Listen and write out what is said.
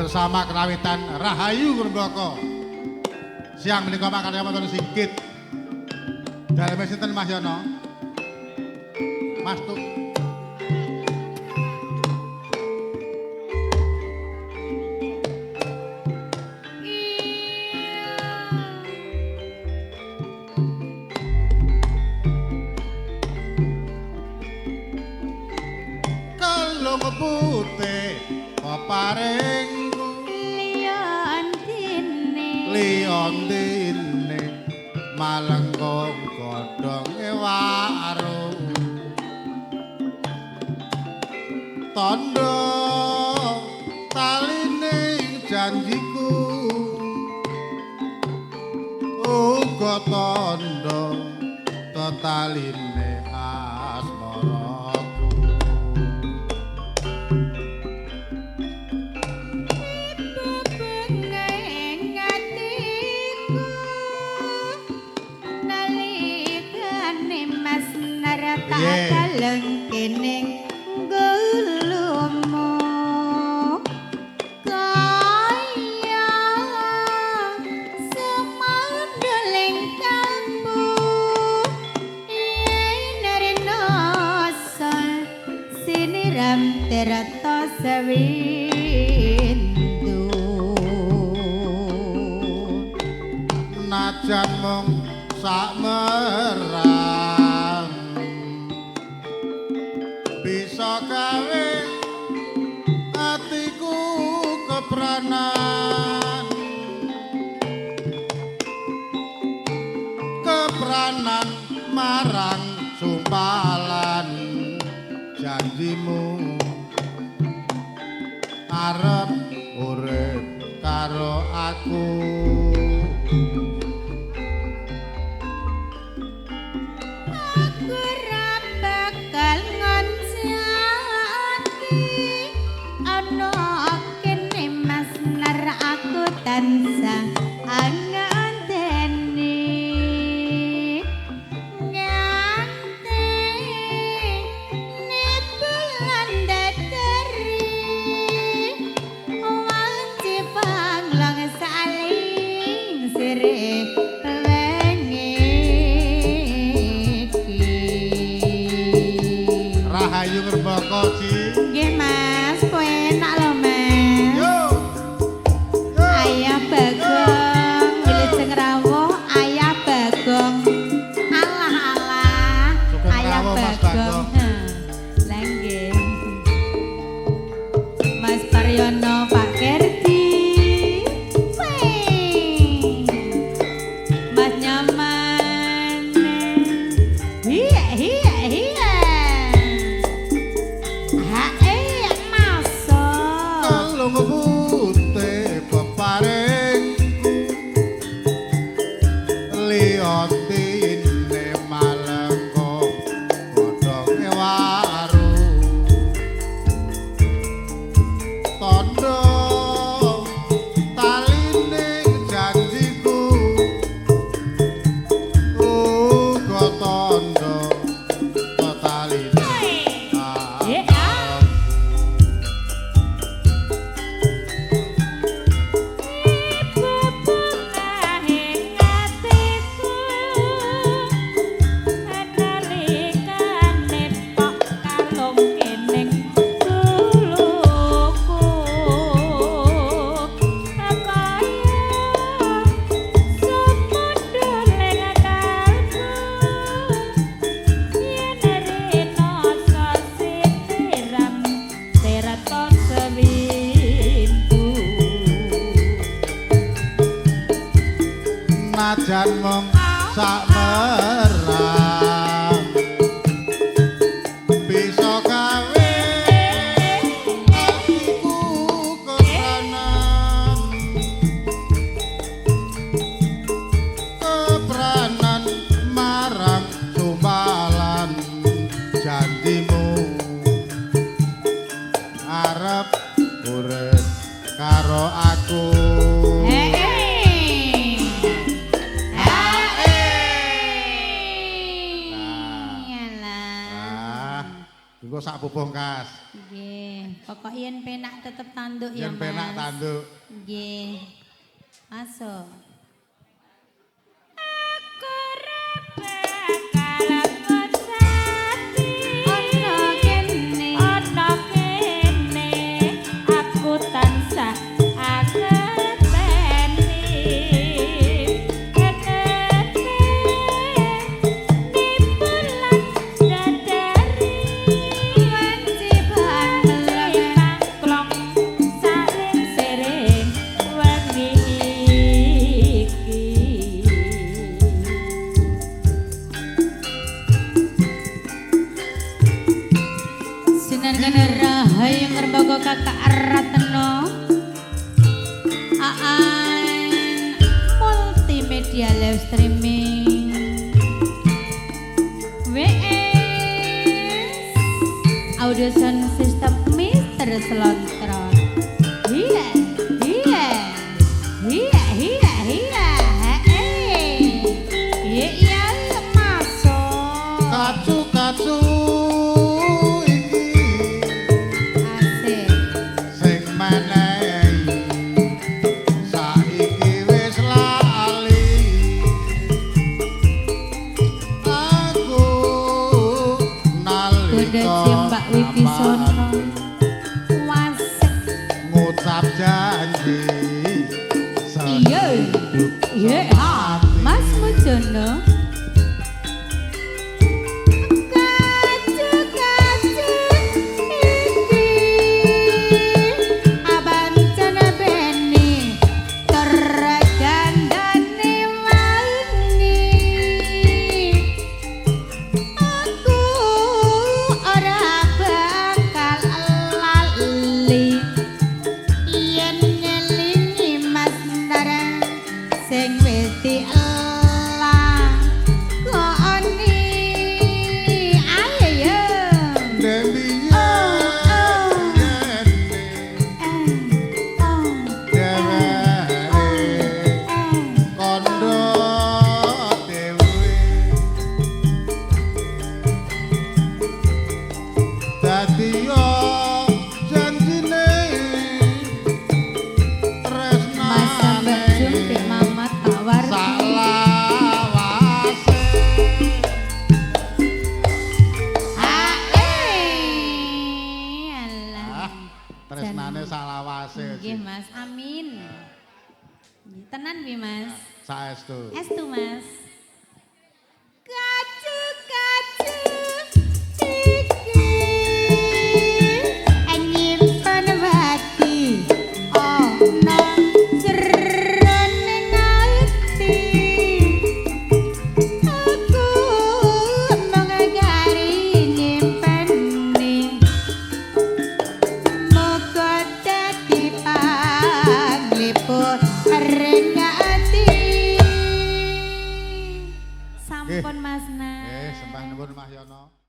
Bersama Kerawitan Rahayu Ngrembaka. Siang menika makarya wonten Sigit. Daleme sinten Mas Yono? Mas Tuk. Kalung putih peparingku liyan dene malengkung godhonge waru tandha taline janjiku uga tandha tetaline asmaraku. Kaleng kening gulumu kaya semandoling kalbu yen renosa siniram tirta sewindu najan mung sak merang bisa gawe atiku kepranan kepranan marang sumpalan janjimu arep urip karo aku. Aku ra bakal ngoncati ana kene Mas Nar aku tansah nganteni nganti ne bulan dateri wanci panglong saling sire wengi iki. Rahayu Ngrembaka Ci. Nggih Mas, enak lho Mas. Yo. Yo. Ayah Bagong, wilujeng rawuh Ayah Bagong. Alah alah, Sugeng Ayah rawuh, Mas Bagong. Bagong. Lah nggih. Mas Paryono, Pak Kerdi. Wih. Mas Nyaman. Iya iya iya. Ha masuk. Kalung putih peparingku liyan dene malengkung godhonge waru tandha taline janjiku uga tandha tetaline Eh, asmaraku. Najan mung sak merang bisa gawe atiku kepranan kepranan marang sumpalan janjimu arep urip karo aku. Niku sak pupuh kas. Nggih, pokok yen penak tetep tanduk ya, Yen penak tanduk. Nggih. Masuk. Aku ora bakal ngocati. Ana kene, Ana kene aku tansah angeteni. Ketete nipulan dadari wanci banget. Pangklong saring sering wengi iki. Sinar kana rahayu ngrembaka kakak Ratna. Aan multimedia live streaming. WS Audio sound system Mister Selontron. Iya, iya. Iya, iya, iya. Iya, iya, masuk. Kacu-kacu iki Asik. sing menehi saiki wis lali. Aku Bunda nalika Mbak Wibisono. Wasek. Ngucap janji Iya. sehidup Iya, ah, Mas Mujono. Kacu-kacu iki abancana beni tergandane wani. Aku ora bakal lali yen ngelingi Mas Ndara sing wis dilakoni. Ayo yo. Dewi Oh, oh. yen Eh, oh, dheweke eh. kandha dhewe dadi yo janjine Mas Mbak Jum tresnane Dek Mamat Pak Wardi. Salawase. Ae, alah. Ah, tresnane salawase. Nggih Mas, amin. Tenan piye Mas? Saestu. Estu Mas. Kacu-kacu iki nyimpen wati ana jerone ati. Aku mung gari nyimpeni. Muga dadi panglipur ring ati. Sampun Mas Nan. Sembah nuwun Mas Yono.